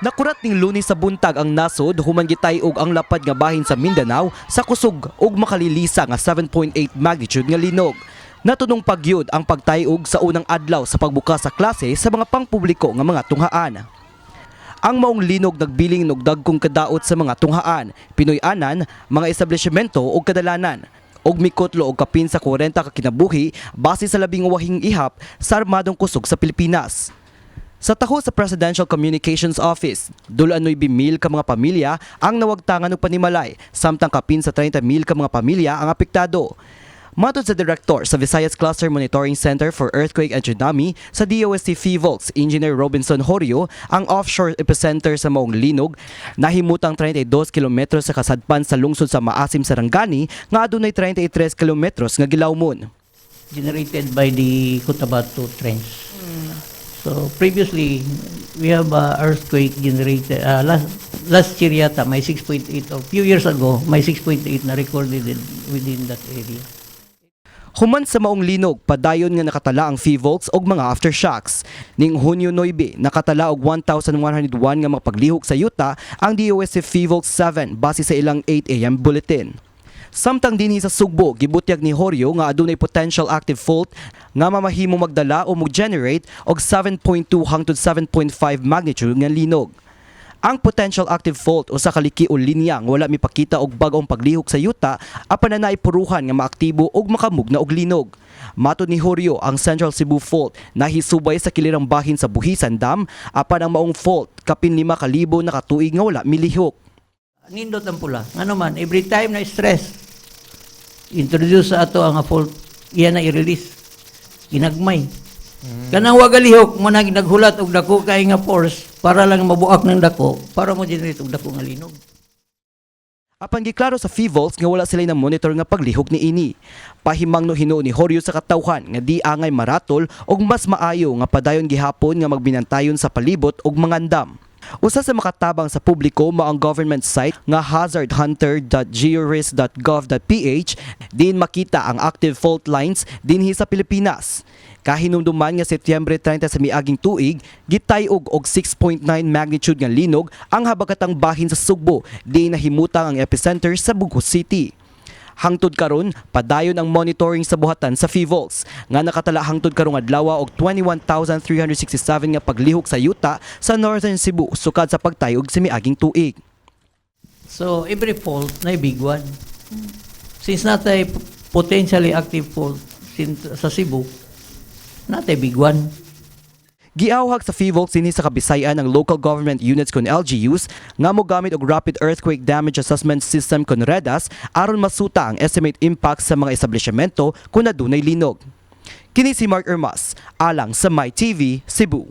Nakurat ning Lunes sa buntag ang nasod human gitay-og ang lapad nga bahin sa Mindanao sa kusog ug makalilisa nga 7.8 magnitude nga linog. Natunong pagyud ang pagtay-og sa unang adlaw sa pagbukas sa klase sa mga pangpubliko nga mga tunghaan. Ang maong linog nagbilin og dagkong kadaot sa mga tunghaan, Pinoy-anan, mga establishmento ug kadalanan ug mikutlo og kapin sa 40 ka kinabuhi base sa 18ing ihap sa armadong kusog sa Pilipinas. Sa taho sa Presidential Communications Office, dul-an 9,000 ka mga pamilya ang nawagtangan og panimalay, samtang kapin sa 30,000 ka mga pamilya ang apektado. Matod sa director sa Visayas Cluster Monitoring Center for Earthquake and Tsunami sa DOST PHIVOLCS, Engineer Robinson Horio, ang offshore epicenter sa maong linog nahimutang 32 kilometros sa kasadpan sa lungsod sa Maasim, Sarangani nga adunay 33 kilometros nga gilawmon. Generated by the Cotabato Trench. So previously, we have earthquake generated last last year yata may 6.8 or few years ago may 6.8 na recorded within that area. Human sa maong linog, padayon nga nakatala ang PHIVOLCS og mga aftershocks. Ning Hunyo 9, nakatala og 1,101 nga mga paglihok sa yuta ang DOST PHIVOLCS 7 base sa ilang 8 a.m. bulletin. Samtang dinhi sa Sugbo, gibutyag ni Horio nga adunay potential active fault nga mamahimo magdala o mo-generate og 7.2 hangtod 7.5 magnitude nga linog. Ang potential active fault usa ka liki o linya nga wala mipakita og bag-ong paglihok sa yuta apan naay puruhan nga maaktibo og makamugna og linog. Matod ni Horio, ang Central Cebu Fault nahisubay sa kilirang bahin sa Buhisan Dam, apan ang maong fault kapin 5,000 na katuig nga wala milihok. Nindot ang pula. Ngano man, every time na stress, introduce sa ato ang fault, iya na i-release. Ginagmay. Kanang wagalihok mo na naghulat og dako kay nga force para lang mabuak ng dako para mo generate og dako nga linog. Apan giklaro sa PHIVOLCS nga wala sila na monitor nga paglihok ni ini. Pahimangno hinuon ni Horio sa katawhan nga di angay maratol og mas maayo nga padayon gihapon nga magbinantayon sa palibot og mangandam. Usa sa makatabang sa publiko mao ang government site nga hazardhunter.georisk.gov.ph diin makita ang active fault lines dinhi sa Pilipinas. Kahinumduman nga Setyembre 30 sa miaging tuig, gitay-og og 6.9 magnitude nga linog ang habagatang bahin sa Sugbo, diin nahimutang ang epicenter sa Bogo City. Hangtod karon, padayon ang monitoring sa buhatan sa PHIVOLCS nga nakatala hangtod karong adlaw og 21,367 nga paglihok sa yuta sa Northern Cebu sukad sa pagtayog sa miaging tuig. So every fault na big one. Since natay potentially active fault sa Cebu, natay big one. Giawhag sa PHIVOLCS dinhi sa Kabisayan ang local government units kon LGUs nga mogamit og Rapid Earthquake Damage Assessment System kon REDAS aron masuta ang estimate impact sa mga establishmento kung adunay linog. Kini si Mark Ermas, alang sa MyTV, Cebu.